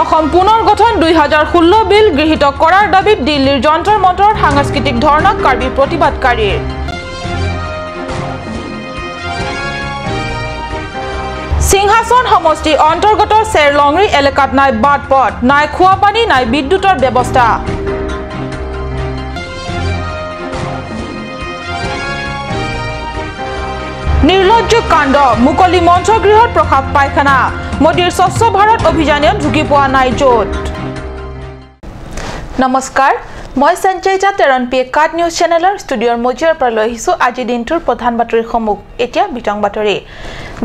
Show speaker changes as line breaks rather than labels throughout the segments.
অসম পুনৰ গঠন 2016 বিল গৃহীত কৰাৰ দাবীত দিল্লীৰ যন্তৰ মন্তৰত সাংস্কৃতিক ধৰ্ণা কাৰ্বি প্ৰতিবাদকাৰীৰ। সিংহাসন সমষ্টিৰ অন্তৰ্গত চেৰলংৰি এলেকাত নাই বাট পথ, নাই খোৱা পানী, নাই বিদ্যুতৰ ব্যৱস্থা। নিৰ্লজ্জ কাণ্ড, মুকলি মঞ্চগৃহত প্ৰসাৱ পায়খানা, মোদীৰ স্বচ্ছ ভাৰত অভিযানেও ঢুকি পোৱা নাই য'ত। নমস্কাৰ, মই সঞ্চয়িতা তেৰণ পি কাট নিউজ চেনেলৰ ষ্টুডিঅ'ৰ মজিয়াৰ পৰা লৈ আহিছোঁ আজিৰ দিনটোৰ প্ৰধান বাতৰিসমূহ। এতিয়া বিতং বাতৰি।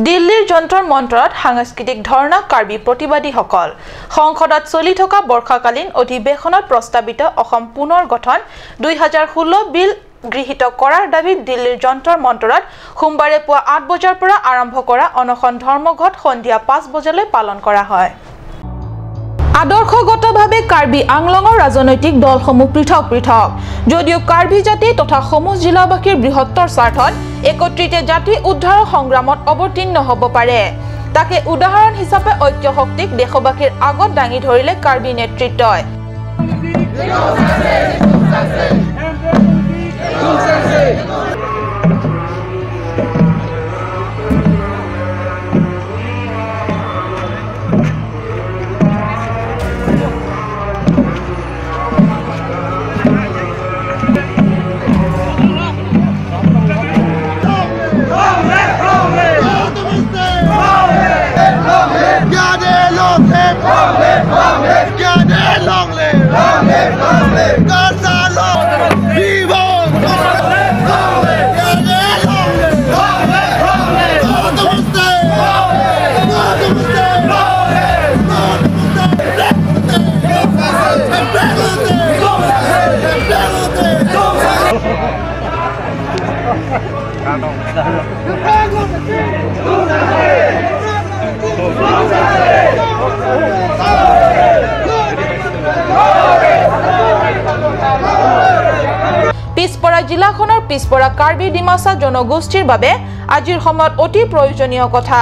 দিল্লীৰ যন্তৰ মন্তৰত সাংস্কৃতিক ধৰ্ণা কাৰ্বি প্ৰতিবাদীসকল। সংসদত চলি থকা বৰ্ষাকালীন অধিৱেশনত প্ৰস্তাৱিত অসম পুনৰ গঠন 2016 বিল গৃহীত কৰাৰ দাবীত দিল্লীৰ যন্তৰ মন্তৰত সোমবাৰে পুৱা 8 বজাৰ পৰা আৰম্ভ কৰা অনশন ধৰ্মঘট সন্ধিয়া 5 বজালৈ পালন কৰা হয়। আদৰ্শগতভাৱে কাৰ্বি আংলঙৰ ৰাজনৈতিক দলসমূহ পৃথক পৃথক যদিও কাৰ্বি জাতি তথা সমূহ জিলাবাসীৰ বৃহত্তৰ স্বাৰ্থত একত্ৰিতে জাতি উদ্ধাৰৰ সংগ্ৰামত অৱতীৰ্ণ হ'ব পাৰে, তাকে উদাহৰণ হিচাপে ঐক্য শক্তিক দেশবাসীৰ আগত দাঙি ধৰিলে কাৰ্বি নেতৃত্বই। পিছপৰা জিলাখনৰ পিছপৰা কাৰ্বি ডিমাচা জনগোষ্ঠীৰ বাবে আজিৰ সময়ত অতি প্ৰয়োজনীয় কথা।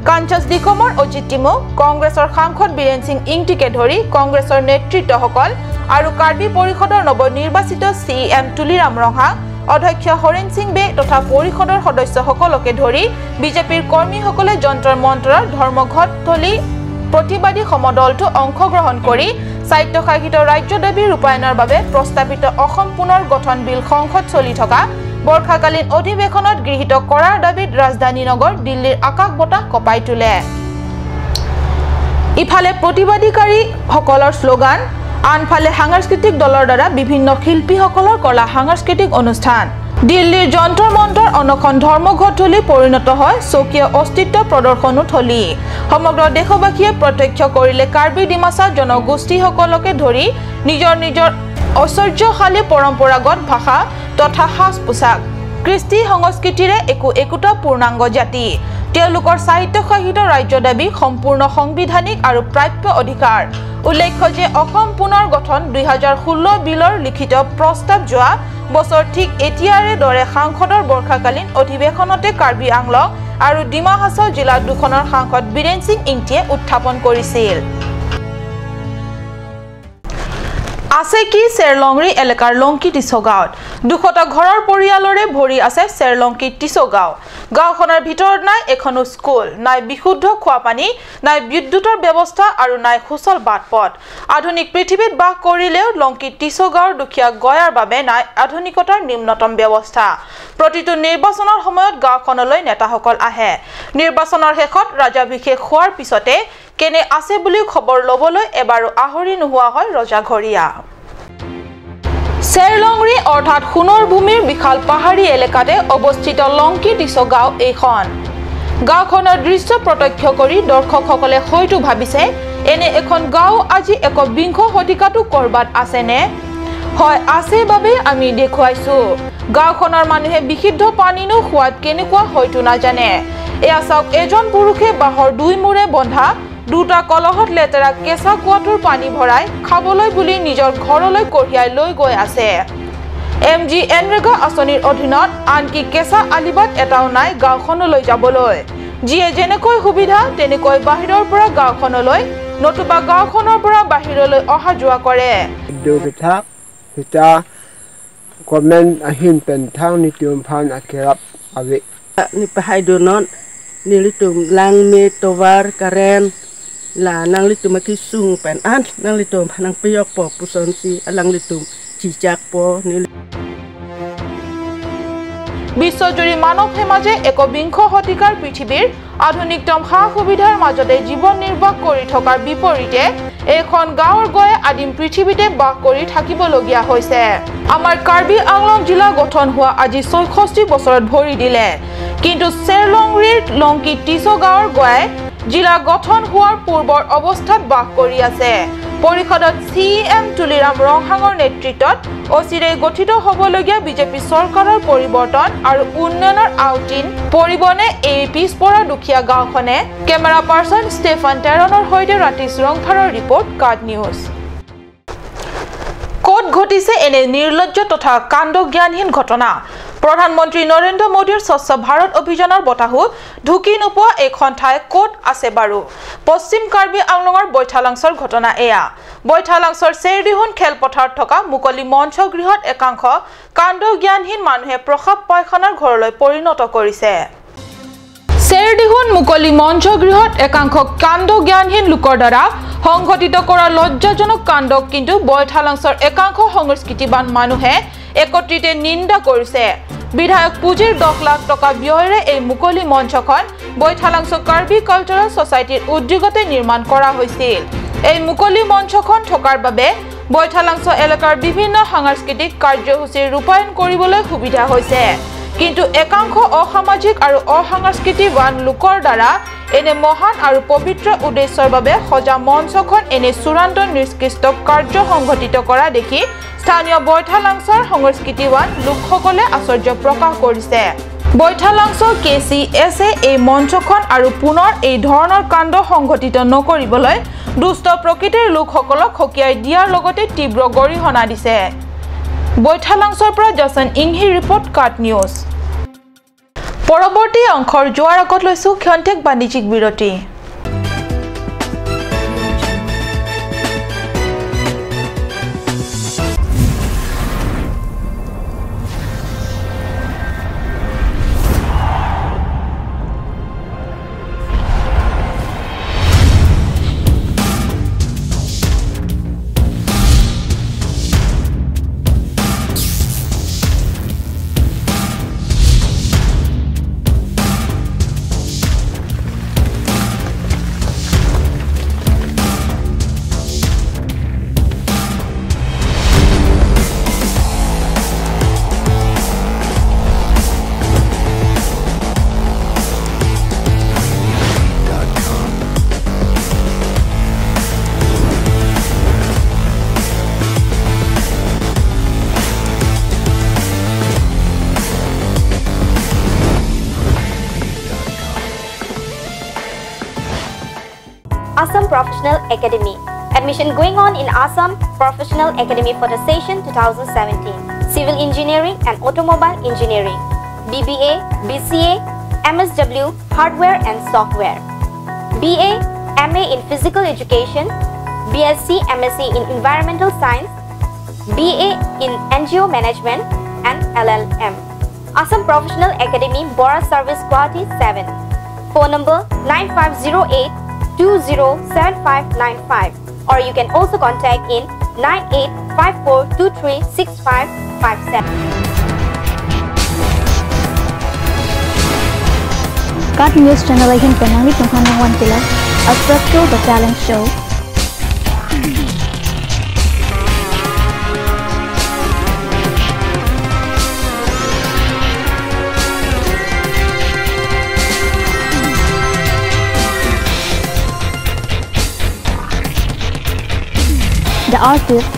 কাঞ্চাছ দিকমৰ অজিত টিমু, কংগ্ৰেছৰ সাংসদ বীৰেন সিং ইংটিকে ধৰি কংগ্ৰেছৰ নেতৃত্বসকল আৰু কাৰ্বি পৰিষদৰ নৱনিৰ্বাচিত চি এম তুলিৰাম ৰংহাং, অধ্যক্ষ হৰেণ সিং বে তথা পৰিষদৰ সদস্যসকলকে ধৰি বিজেপিৰ কৰ্মীসকলে যন্তৰ মন্তৰৰ ধৰ্মঘটথলী প্ৰতিবাদী সমদলটো অংশগ্ৰহণ কৰি স্বায়ত্তশাসিত ৰাজ্য দাবী ৰূপায়ণৰ বাবে প্ৰস্তাৱিত অসম পুনৰ গঠন বিল সংসদ চলি থকা বৰ্ষাকালীন অধিৱেশনত গৃহীত কৰাৰ দাবীত ৰাজধানী নগৰ দিল্লীৰ আকাশ বতাহ কঁপাই তোলে। ইফালে প্ৰতিবাদীকাৰীসকলৰ শ্লোগান, আনফালে সাংস্কৃতিক দলৰ দ্বাৰা বিভিন্ন শিল্পীসকলৰ কলা সাংস্কৃতিক অনুষ্ঠান। দিল্লীৰ যন্তৰ মন্তৰ অনশন ধৰ্মঘটথলী পৰিণত হয় স্বকীয় অস্তিত্ব প্ৰদৰ্শনো থলী। সমগ্ৰ দেশবাসীয়ে প্ৰত্যক্ষ কৰিলে কাৰ্বি ডিমাচা জনগোষ্ঠীসকলকে ধৰি নিজৰ নিজৰ ঐশ্বৰ্যশালী পৰম্পৰাগত ভাষা তথা সাজ পোছাক, কৃষ্টি সংস্কৃতিৰে একো একোটা পূৰ্ণাংগ জাতি। তেওঁলোকৰ স্বায়ত্তশাসিত ৰাজ্য দাবী সম্পূৰ্ণ সাংবিধানিক আৰু প্ৰাপ্য অধিকাৰ। উল্লেখ্য যে অসম পুনৰ গঠন 2016 বিলৰ লিখিত প্ৰস্তাৱ যোৱা বছৰ ঠিক এতিয়াৰে দৰে সাংসদৰ বৰ্ষাকালীন অধিৱেশনতে কাৰ্বি আংলং আৰু ডিমা হাছাও জিলা দুখনৰ সাংসদ বীৰেন সিং ইংটিয়ে উত্থাপন কৰিছিল। আছে কি চেৰলংৰি এলেকাৰ লংকি টিছ গাঁৱত 200টা ঘৰৰ পৰিয়ালৰে ভৰি আছে চেৰলংকি টিছ গাঁও। গাঁওখনৰ ভিতৰত নাই এখনো স্কুল, নাই বিশুদ্ধ খোৱা পানী, নাই বিদ্যুতৰ ব্যৱস্থা আৰু নাই সুচল বাট পথ। আধুনিক পৃথিৱীত বাস কৰিলেও লংকি টিছ গাঁৱৰ দুখীয়া গয়াৰ বাবে নাই আধুনিকতাৰ নিম্নতম ব্যৱস্থা। প্ৰতিটো নিৰ্বাচনৰ সময়ত গাঁওখনলৈ নেতাসকল আহে। নিৰ্বাচনৰ শেষত ৰাজাভিষেক হোৱাৰ পিছতে কেনে আছে বুলি খবৰ ল'বলৈ এবাৰো আহৰি নোহোৱা হয় ৰজাঘৰীয়া। চেৰলংৰি অৰ্থাৎ সোণৰ ভূমিৰ বিশাল পাহাৰী এলেকাতে অৱস্থিত লংকি টিছ গাঁও এইখন। গাঁওখনৰ দৃশ্য প্ৰত্যক্ষ কৰি দৰ্শকসকলে হয়তো ভাবিছে এনে এখন গাঁও আজি একবিংশ শতিকাতো ক'ৰবাত আছেনে? হয়, আছে বাবে আমি দেখুৱাইছো। গাঁওখনৰ মানুহে বিশুদ্ধ পানীনো সোৱাদ কেনেকুৱা হয়তো নাজানে। এয়া চাওক, এজন পুৰুষে বাঁহৰ দুই মূৰে বন্ধা দুটা কলহত লেতেৰা কেঁচা কুঁৱাটোৰ পানী ভৰাই খাবলৈ বুলি নিজৰ ঘৰলৈ কঢ়িয়াই লৈ গৈ আছে। এম জি এনৰেগা আঁচনিৰ অধীনত আনকি কেঁচা আলিবাট এটাও নাই গাঁওখনলৈ যাবলৈ। যিয়ে যেনেকৈ সুবিধা তেনেকৈ বাহিৰৰ পৰা গাঁওখনলৈ নতুবা গাঁওখনৰ পৰা বাহিৰলৈ অহা যোৱা কৰে। বিশ্বজুৰি মানৱ সমাজে একবিংশ শতিকাৰ পৃথিৱীৰ আধুনিকতম সা সুবিধাৰ মাজতে জীৱন নিৰ্বাহ কৰি থকাৰ বিপৰীতে এইখন গাঁৱৰ গৈ আদিম পৃথিৱীতে বাস কৰি থাকিবলগীয়া হৈছে। আমাৰ কাৰ্বি আংলং জিলা গঠন হোৱা আজি ৬৬ বছৰত ভৰি দিলে, কিন্তু চেৰলংৰিৰ লংকি টিছ গাঁৱৰ গৈ জিলা গঠন হোৱাৰ পূৰ্বৰ অৱস্থাত বাস কৰি আছে। পৰিষদত চি এম তুলিৰাম ৰংহাঙৰ নেতৃত্বত অচিৰেই গঠিত হ'বলগীয়া বিজেপি চৰকাৰৰ পৰিৱৰ্তন আৰু উন্নয়নৰ আওটিন পৰিবনে এই পিছপৰা দুখীয়া গাঁওখনে। কেমেৰা পাৰ্চন ষ্টেফান টেৰণৰ সৈতে ৰাতিশ ৰংফাৰৰ ৰিপৰ্ট, কাট নিউজ। ক'ত ঘটিছে এনে নিৰ্লজ্জ তথা কাণ্ডজ্ঞানহীন ঘটনা? প্ৰধানমন্ত্ৰী নৰেন্দ্ৰ মোদীৰ স্বচ্ছ ভাৰত অভিযানৰ বতাহো ঢুকি নোপোৱা এইখন ঠাই ক'ত আছে বাৰু? পশ্চিম কাৰ্বি আংলঙৰ বৈঠালাংছৰ ঘটনা এয়া। বৈঠালাংছৰ চেৰদিহুন খেলপথাৰত থকা মুকলি মঞ্চ গৃহত একাংশ কাণ্ডজ্ঞানহীন মানুহে প্ৰসাৱ পায়খানাৰ ঘৰলৈ পৰিণত কৰিছে। চেৰদিহুন মুকলি মঞ্চ গৃহত একাংশ কাণ্ডজ্ঞানহীন লোকৰ দ্বাৰা সংঘটিত কৰা লজ্জাজনক কাণ্ডক কিন্তু বৈঠালাংছৰ একাংশ সংস্কৃতিবান মানুহে একত্ৰিতে নিন্দা কৰিছে। বিধায়ক পুঁজিৰ 10 লাখ টকা ব্যয়েৰে এই মুকলি মঞ্চখন বৈঠালাংছ কাৰ্বি কালচাৰেল ছ'চাইটিৰ উদ্যোগতে নিৰ্মাণ কৰা হৈছিল। এই মুকলি মঞ্চখন থকাৰ বাবে বৈঠালাংছ এলেকাৰ বিভিন্ন সাংস্কৃতিক কাৰ্যসূচীৰ ৰূপায়ণ কৰিবলৈ সুবিধা হৈছে। কিন্তু একাংশ অসামাজিক আৰু অসাংস্কৃতিবান লোকৰ দ্বাৰা এনে মহান আৰু পবিত্ৰ উদ্দেশ্যৰ বাবে সজা মঞ্চখন এনে চূড়ান্ত নিষ্কৃষ্ট কাৰ্য সংঘটিত কৰা দেখি স্থানীয় বৈঠালাংছৰ সংস্কৃতিবান লোকসকলে আশ্চৰ্য প্ৰকাশ কৰিছে। বৈঠালাংছ কে চি এছে এই মঞ্চখন আৰু পুনৰ এই ধৰণৰ কাণ্ড সংঘটিত নকৰিবলৈ দুষ্ট প্ৰকৃতিৰ লোকসকলক সকীয়াই দিয়াৰ লগতে তীব্ৰ গৰিহণা দিছে। বৈঠালাংছৰ পৰা জাছন ইংহিৰ ৰিপৰ্ট, কাট নিউজ। পৰৱৰ্তী অংশৰ যোৱাৰ আগত লৈছো ক্ষন্তেক বাণিজ্যিক বিৰতি।
Assam Professional Academy. Admission going on in Assam Professional Academy for the session 2017. Civil Engineering and Automobile Engineering, BBA, BCA, MSW, Hardware and Software, BA, MA in Physical Education, BSc, MSc in Environmental Science, BA in NGO Management and LLM. Assam Professional Academy, Bora Service, Guwahati 7. Phone number 9508 207595, or you can also contact in 9854236557.
Kat News Channel ahin penang tumhanang wan pila Astrapto the Talent Show. The artist,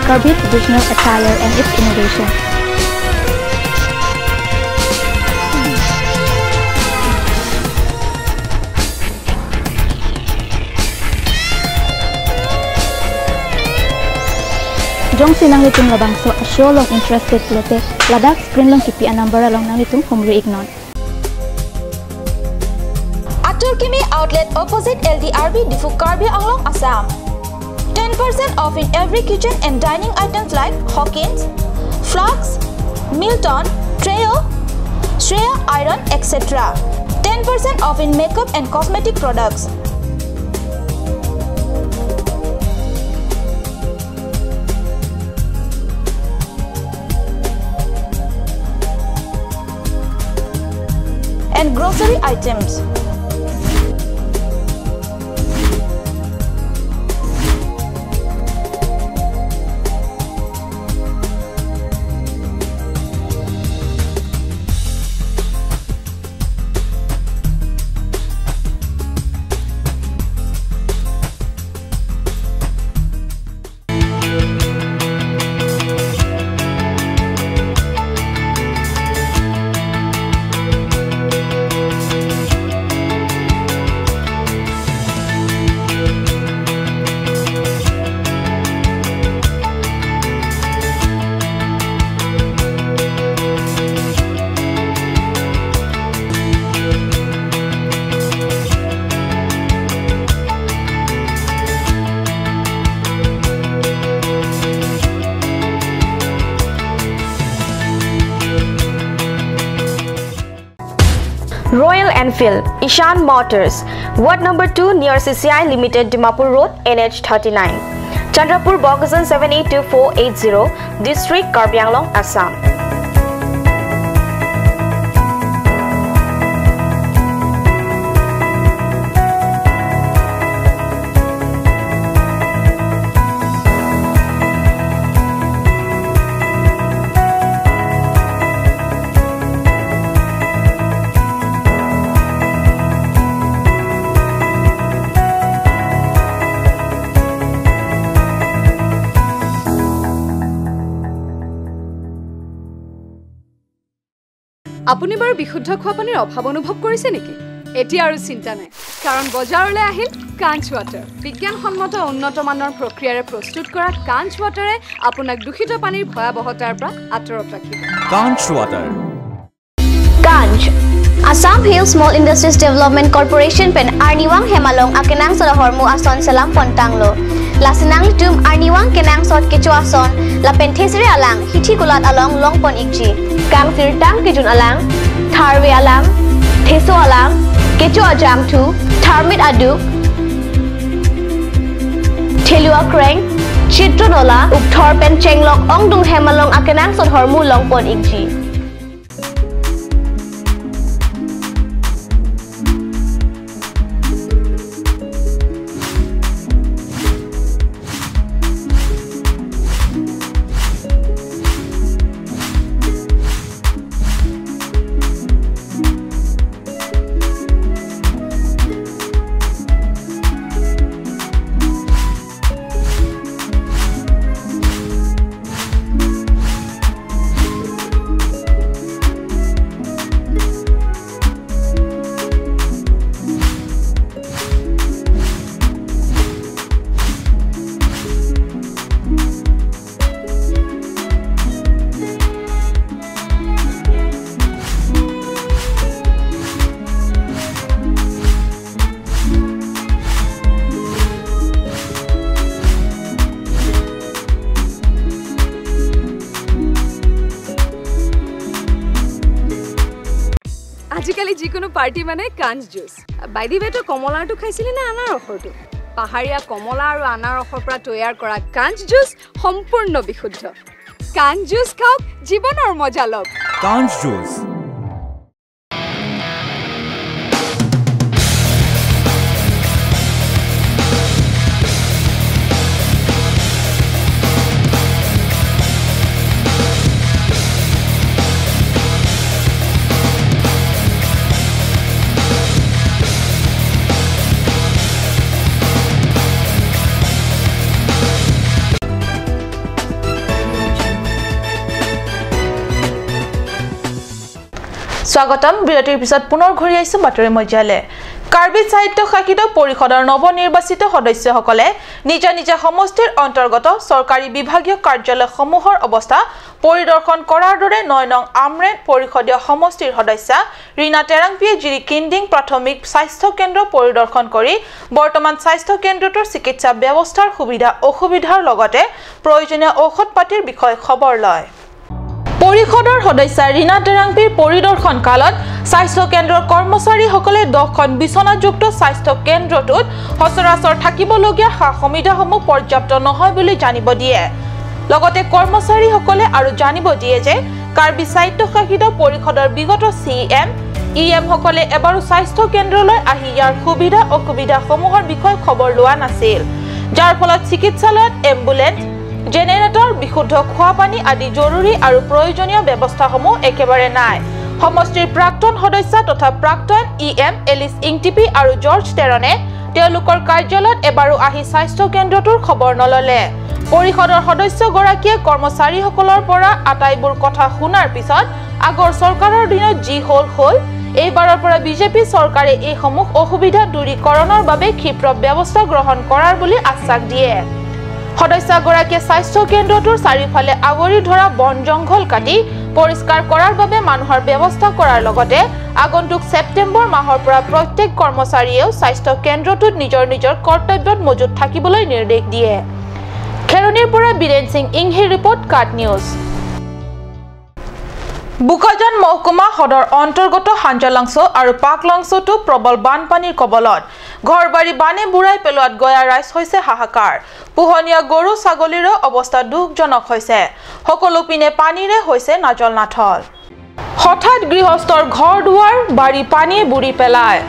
Karbi traditional attire and its innovation. Long sinang litung labang so asyo long interested lote Ladakh screen long kipi a number along nang litung humri ignon.
Atul Kimi outlet opposite LDRB Diphu Karbi Anglong, Assam. 10% off in every kitchen and dining items like Hawkins, Flux, Milton, Treo, Shreya Iron, etc. 10% off in makeup and cosmetic products. And grocery items.
Royal Enfield, Ishan Motors, Ward number 2 near CCI Limited, Dimapur Road, NH 39, Chandrapur, Bokajan 782480, District Karbi Anglong, Assam.
আপুনি বাৰু বিশুদ্ধ খোৱা পানীৰ অভাৱ অনুভৱ কৰিছে নেকি? এতিয়া আৰু চিন্তা নাই, কাৰণ বজাৰলৈ আহিল কাঞ্চ ৱাটাৰ। বিজ্ঞানসন্মত উন্নত মানৰ প্ৰক্ৰিয়াৰে প্ৰস্তুত কৰা কাঞ্চ ৱাটাৰে আপোনাক দূষিত পানীৰ ভয়াৱহতাৰ পৰা আঁতৰত ৰাখিব।
Kanch water.
Kanch Assam Hill Small Industries Development Corporation pen Arniwang Hemalong akenang Sodahormu Ason Salam Pontanglo Lasinang Tum Arniwang Kenang Sot Kecho Ason La Penthesire Alang Hithi Kulat Along Long Pon Ikji Kang Sir Tang Kijun Alang Tharwe Alang Theso Alang Kecho Ajang Thu Tharmit Adu Thelua Kreng Chitronola Ukthor Pen Chenglok Ongdung Hemalong akenang Sodhormu Long Pon Ikji.
আজিকালি যিকোনো party মানে কাঞ্চ juice. By the ৱে, তই কমলাৰটো খাইছিলি নে আনাৰসৰটো? পাহাৰীয়া কমলা আৰু আনাৰসৰ পৰা তৈয়াৰ কৰা কাঞ্চ জুচ সম্পূৰ্ণ বিশুদ্ধ। কাঞ্চ জুচ খাওক, জীৱনৰ মজা লওক।
কাঞ্চ জুচ।
স্বাগতম। বিৰতিৰ পিছত পুনৰ ঘূৰি আহিছো বাতৰি মজিয়ালে। কাৰ্বি সাহিত্য শাসিত পৰিষদৰ নৱনিৰ্বাচিত সদস্যসকলে নিজা নিজা সমষ্টিৰ অন্তৰ্গত চৰকাৰী বিভাগীয় কাৰ্যালয়সমূহৰ অৱস্থা পৰিদৰ্শন কৰাৰ দৰে ৯ নং আমৰেন পৰিষদীয় সমষ্টিৰ সদস্যা ৰীণা টেৰাংপিয়ে জিৰি কিণ্ডিং প্ৰাথমিক স্বাস্থ্য কেন্দ্ৰ পৰিদৰ্শন কৰি বৰ্তমান স্বাস্থ্য কেন্দ্ৰটোৰ চিকিৎসা ব্যৱস্থাৰ সুবিধা অসুবিধাৰ লগতে প্ৰয়োজনীয় ঔষধ পাতিৰ বিষয়ে খবৰ লয়। পৰিষদৰ সদস্যা ৰীণা টেৰাংপিৰ পৰিদৰ্শন কালত স্বাস্থ্য কেন্দ্ৰৰ কৰ্মচাৰীসকলে 10খন বিছনাযুক্ত স্বাস্থ্য কেন্দ্ৰটোত সচৰাচৰ থাকিবলগীয়া সা সুবিধাসমূহ পৰ্যাপ্ত নহয় বুলি জানিব দিয়ে। লগতে কৰ্মচাৰীসকলে আৰু জানিব দিয়ে যে কাৰ্বি স্বায়ত্তশাসিত পৰিষদৰ বিগত CM EM সকলে এবাৰো স্বাস্থ্য কেন্দ্ৰলৈ আহি ইয়াৰ সুবিধা অসুবিধাসমূহৰ বিষয়ে খবৰ লোৱা নাছিল, যাৰ ফলত চিকিৎসালয়ত এম্বুলেন্স, জেনেৰেটৰ, বিশুদ্ধ খোৱাপানী আদি জৰুৰী আৰু প্ৰয়োজনীয় ব্যৱস্থাসমূহ একেবাৰে নাই। সমষ্টিৰ প্ৰাক্তন সদস্য তথা প্ৰাক্তন EM Alice Ingtipi আৰু জৰ্জ টেৰণে তেওঁলোকৰ কাৰ্যালয়ত এবাৰো আহি স্বাস্থ্য কেন্দ্ৰটোৰ খবৰ নল'লে। পৰিষদৰ সদস্যগৰাকীয়ে কৰ্মচাৰীসকলৰ পৰা আটাইবোৰ কথা শুনাৰ পিছত আগৰ চৰকাৰৰ দিনত যি হ'ল হ'ল, এইবাৰৰ পৰা বিজেপি চৰকাৰে এইসমূহ অসুবিধা দূৰীকৰণৰ বাবে ক্ষীপ্ৰ ব্যৱস্থা গ্ৰহণ কৰাৰ বুলি আশ্বাস দিয়ে। সদস্যগৰাকীয়ে স্বাস্থ্য কেন্দ্ৰটোৰ চাৰিওফালে আৱৰি ধৰা বন জংঘল কাটি পৰিষ্কাৰ কৰাৰ বাবে মানুহৰ ব্যৱস্থা কৰাৰ লগতে আগন্তুক ছেপ্টেম্বৰ মাহৰ পৰা প্ৰত্যেক কৰ্মচাৰীয়েও স্বাস্থ্য কেন্দ্ৰটোত নিজৰ নিজৰ কৰ্তব্যত মজুত থাকিবলৈ নিৰ্দেশ দিয়ে। খেৰণিৰ পৰা বীৰেন সিং ইংহিৰ ৰিপৰ্ট, কাট নিউজ। বোকাজান মহকুমা সদৰ অন্তৰ্গত হাঞ্জালাংছ আৰু পাকলাংছতো প্ৰবল বানপানীৰ কবলত ঘৰবাৰী বানে বুৰাই পেলোৱাত গয়া ৰাইজ হৈছে হাহাকাৰ। পোহনীয়া গৰু ছাগলীৰো অৱস্থা দুখজনক হৈছে। সকলো পিনে পানীৰে হৈছে নাজল নাথল। হঠাৎ গৃহস্থৰ ঘৰ দুৱাৰ বাৰী পানীয়ে বুৰি পেলায়।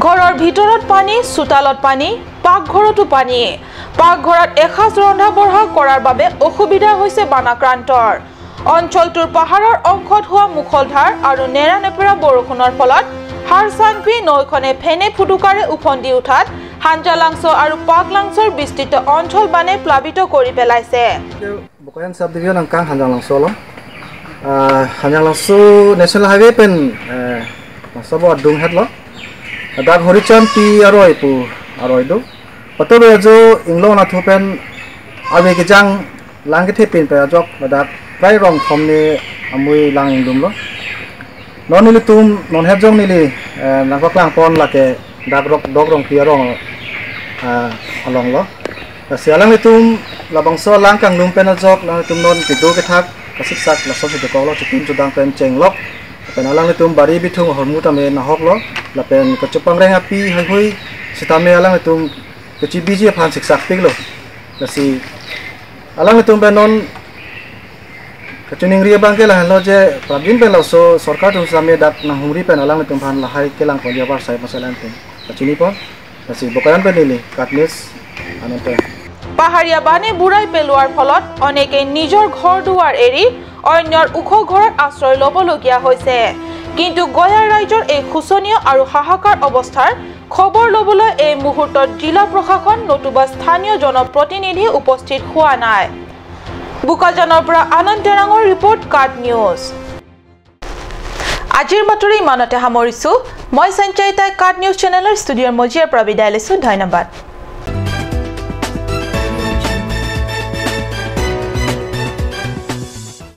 ঘৰৰ ভিতৰত পানী, চোতালত পানী, পাকঘৰতো পানী। পাকঘৰত এসাঁজ ৰন্ধা বঢ়া কৰাৰ বাবে অসুবিধা হৈছে বানাক্ৰান্তৰ। অঞ্চলটোৰ পাহাৰৰ অংশত হোৱা মুখলধাৰ আৰু নেৰানেপেৰা বৰষুণৰ ফলত হাৰচাংপি নৈখনে ফেনে ফুটুকাৰে উফন্দি উঠাত হাঞ্জালাংছ আৰু পাকলাংছৰ বিস্তৃত অঞ্চল বানে প্লাবিত কৰি পেলাইছে।
Bokajan sub division angkang Hanjanglangso lo. Hanjanglangso national highway pen sabo adung het lo. Dak horichan pi aroi pu aroi do. Patobe jo inglo na thu pen awe ke jang lang ke the pen pe jok dak prai rong thom ne amui lang ingdum lo. Non nili tum non het jong nili lang pak lang pon lake dak rok dok rong pi arong along lo. Sialang tum labangso lang kang lum pen jok lang tum non ki do ke thak kasik sak la sob de ko lo chutum chudang pen cheng lok pen alang tum bari bithung hormu ta me na hok lo la pen ka chupang reng api hoi hoi sitame alang tum ke chi biji phan sik sak pik lo la si alang tum pen non ka chuning ri bang ke la lo je prabin pen lo so sarkar tum same dak na humri pen alang tum phan la hai ke lang ko ja bar sai masalan tum ka chuni pon la si bokayan pen nili katnes anante
পাহাৰীয়া বানে বুৰাই পেলোৱাৰ ফলত অনেকে নিজৰ ঘৰ দুৱাৰ এৰি অন্যৰ ওখ ঘৰত আশ্ৰয় ল'বলগীয়া হৈছে। কিন্তু গয়া ৰাইজৰ এই শোচনীয় আৰু হাহাকাৰ অৱস্থাৰ খবৰ ল'বলৈ এই মুহূৰ্তত জিলা প্ৰশাসন নতুবা স্থানীয় জনপ্ৰতিনিধি উপস্থিত হোৱা নাই। বোকাজানৰ পৰা আনন্দ টেৰাঙৰ ৰিপৰ্ট, কাট নিউজ। আজিৰ বাতৰি ইমানতে সামৰিছোঁ। মই সঞ্চয়িতাই কাট নিউজ চেনেলৰ ষ্টুডিঅ'ৰ মজিয়াৰ পৰা বিদায় লৈছোঁ। ধন্যবাদ।